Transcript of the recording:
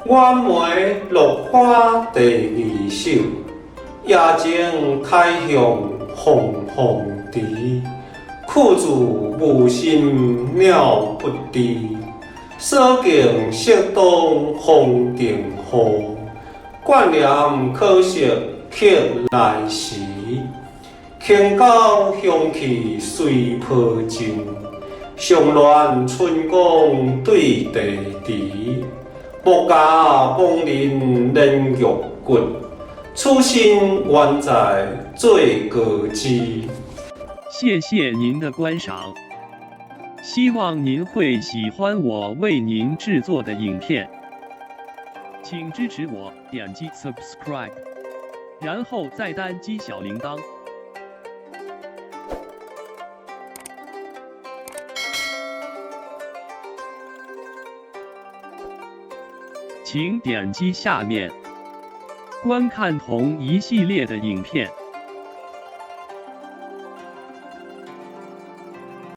袁枚落花第二首，野情開向鳳凰池，去自無心鳥不知。所見色當風定雨，觀念可惜客來時。輕交香氣隨波靜，上巒春光對地池。木家亡人連玉骨，此心原在做高枝。謝謝您的觀賞，希望您會喜歡我為您製作的影片，請支持我點擊 subscribe，然後再單擊小鈴鐺。請點擊下面觀看同一系列的影片。